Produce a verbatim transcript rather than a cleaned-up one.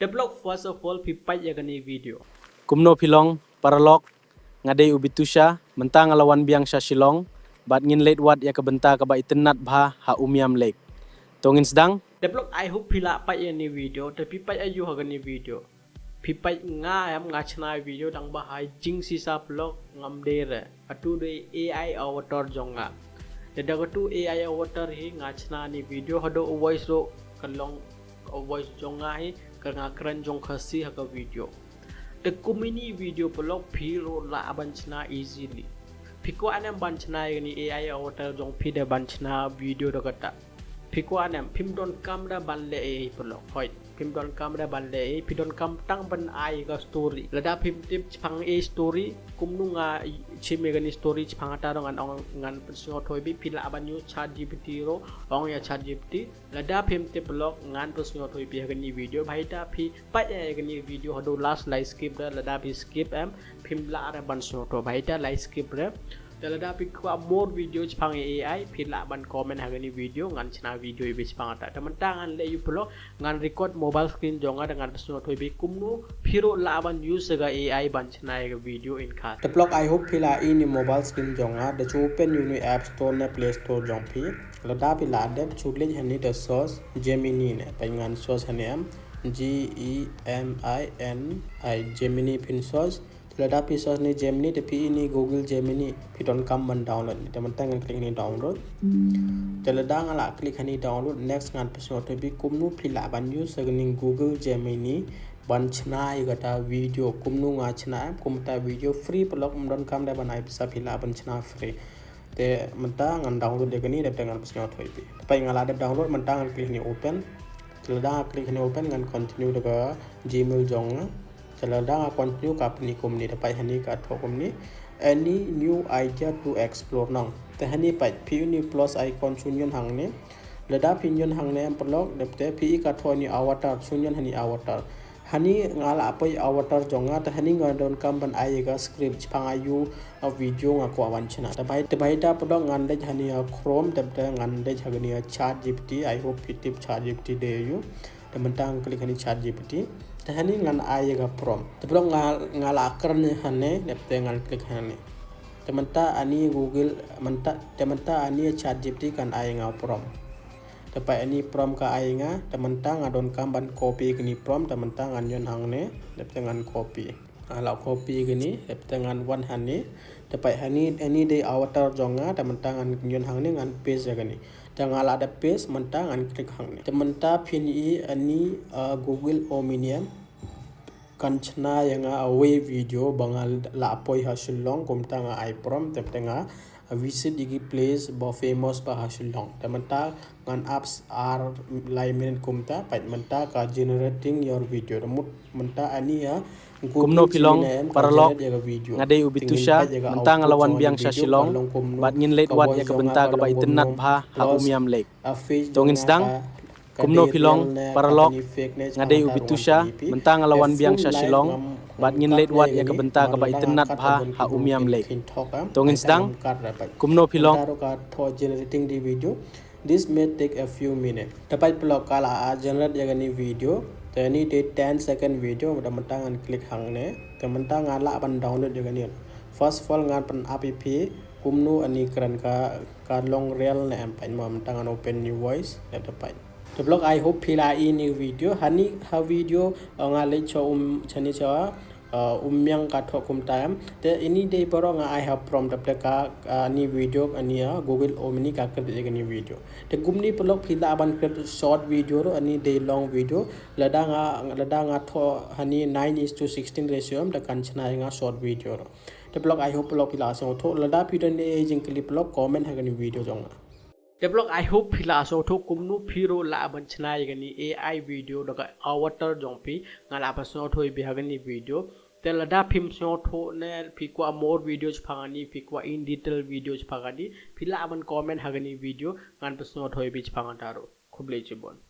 Te paralok, first of all phi peit ïa kane video. Kumno phi long paralok? Nga dei u Bitusha, mynta nga la wan biang sha Shillong bad ngin leit wad ïa ka bynta kaba itynnad bha ha Umiam Lake. To ngin sdang. Te paralok, I hope phi la peit ïa kane video. Te phi peit aïu ha kane video? Phi peit nga em, nga shna video tang ba ha jingshisha paralok, ngam dei re. Katu dei A I avatar jong nga. Te da katu A I avatar hi nga shna kane video, haduh u voice ruh ka long u voice jong nga hi, ka nga kren jong Khasi ha ka video. Te kum kine video paralok phi ruh lah ban shna easily. Phi kwah ne em ban shna ïa kane A I avatar jong phi da ban shna video da kata? Phi kwah ne em? Phim donkam da ban leh ei paralok. Hooid, phim donkam da ban leh ei, phi donkam tang ban ai ka story. Lada phim tip shaphang ei story, kumno nga shim ïa kane story shaphang kata ruh ngan ong, ngan pynsngewthuh ïa phi, phi lah ban use ChatGPT ruh, ong ïa ChatGPT. Lada phim tip paralok, ngan pynsngewthuh ïa phi ha kane video. Bha ita phi peit ïa kane video haduh last, lai skip re, lada phi skip em, phim lah re ban sngewthuh. Bha ita lai skip re. Te lada phi kwah more video shaphang A I, phi lah ban comment ha kane video, ngan shna video ïa phi shaphang kata. Te mynta ngan leh ïa u paralok, ngan record mobile screen jong nga da ngan pynsngewthuh ïa phi kumno phi ruh lah ban use ïa ka A I ban shna ïa ka video in Khasi. Te paralok, I hope phi la i ïa ine i mobile screen jong nga, da shu open ïa ine i App Store ne Play Store jong phi. Lada phi la dep, shu leit ha ine i da search Gemini ne, peit ngan search ha ine em, G E M I N I, Gemini phin search. Te lada phi search ïa ine i Gemini, te phi i ine i Google Gemini, phi donkam ban download. Te mynta ngan click ïa ine i download. Te lada nga la click ha ine i download, next ngan pynsngewthuh ïa phi kumno phi lah ban use ïa ine i Google Gemini ban shna ïa kata video, kumno nga shna em, kum kata video free paralok, ym donkam da ban ai pisa, phi lah ban shna free. Te mynta ngan download ïa kane, dep te ngan pynsngewthuh ïa phi. Te peit nga la dep download, mynta ngan click ïa ine i open. Te lada nga click ïa ine i open, ngan continue da ka Gmail jong nga. Te lada nga continue, ka pyni kumne, te peit ha ine ka thoh kumne, any new idea to explore nong. Te ha ine peit, phi i ine i plus icon shu ñion hangne. Lada phi ñion hangne em paralok, dep te phi i ka thoh ïa ine i avatar, shu ñion ha ine i avatar. Ha ine nga la poi avatar jong nga, te ha ine nga donkam ban ai ïa ka script shaphang aïu a video nga kwah ban shna. Te bha, te bha ita paralok, ngan leit ha ine i Chrome, te, te ngan leit ha kane i ChatGPT. I hope phi tip ChatGPT dei aïu. Te mynta ngan click ha ine i ChatGPT. Te ha ine ngan ai ïa ka prompt. Te paralok, nga, nga la kren ha ine, dep te ngan click ha ine. Te mynta ha ine Google, mynta, te mynta ha ine ChatGPT kan ai ïa nga prompt. Te peit ha ine prompt ka ai ïa nga, te mynta nga donkam ban copy kane prompt, te mynta ngan ñion hangne, dep te ngan copy. Nga la copy ïa kane, dep te ngan wan ha ine, te peit ha ine, ha ine dei avatar jong nga, te mynta ngan ñion hangne ngan paste ïa kane. Te nga la dep paste, mynta ngan click hangne. Te mynta phin i ha ine, ah, Google Omnium kan shna ïa nga a wei video ba nga la poi ha Shillong, kumta nga ai prompt, dep te nga visit ïa ki place ba famous ba ha Shillong. Te mynta ngan ap ar lai minit kumta, peit mynta ka generating your video. Te mut mynta ha ine ïa Google Gemini em ka generate ïa ka video. Kumno phi long paralok? Nga dei u Bitusha, mynta nga la wan biang sha Shillong bad ngin leit wad ïa ka bynta kaba itynnad bha ha Umiam Lake. To ngin sdang. Kumno phi long paralok? Nga dei u Bitusha, mynta nga la wan biang sha Shillong bad ngin leit wad ïa ka bynta kaba itynnad bha ha Umiam Lake. To ngin sdang. Kumno phi long? Generating the video. This may take a few minutes. Te peit paralok, ka la, ah, generate ïa kane video. Te ine dei ten second video, te mynta ngan click hangne. Te mynta nga lah ban download ïa kane. First of all ngan pyn-ap ïa phi kumno ine kren ka, ka long real ne em, peit mo, mynta ngan open new voice, te peit. Te paralok, I hope phi la i ine video. Ha ine ha video, ah, nga leit sha um, shane sha, ah, Umiam ka thoh kumta em. Te ine dei baroh nga ai ha prompt, te peit ka, ah, ine video, ine, ah, Google Omni ka create ïa kane video. Te kumne paralok phi lah ban create short video ruh, ine dei long video. Lada nga, lada nga thoh ha ine nine is to sixteen ratio em, te kan shna ïa nga short video ruh. Te paralok, I hope paralok phi la sngewthuh. Lada phi don ne jingkylli paralok, comment ha kane video jong nga. Te paralok, I hope phi la sngewthuh kumno phi ruh lah ban shna ïa kane A I video da ka avatar jong phi. Nga la pynsngewthuh ïa phi ha kane video. Te lada phim sngewthuh ne phi kwah more video shaphang kane, phi kwah in detail video shaphang kane, phi lah ban comment ha kane video, ngan pynsngewthuh ïa phi shaphang kata ruh. Khublei shibun.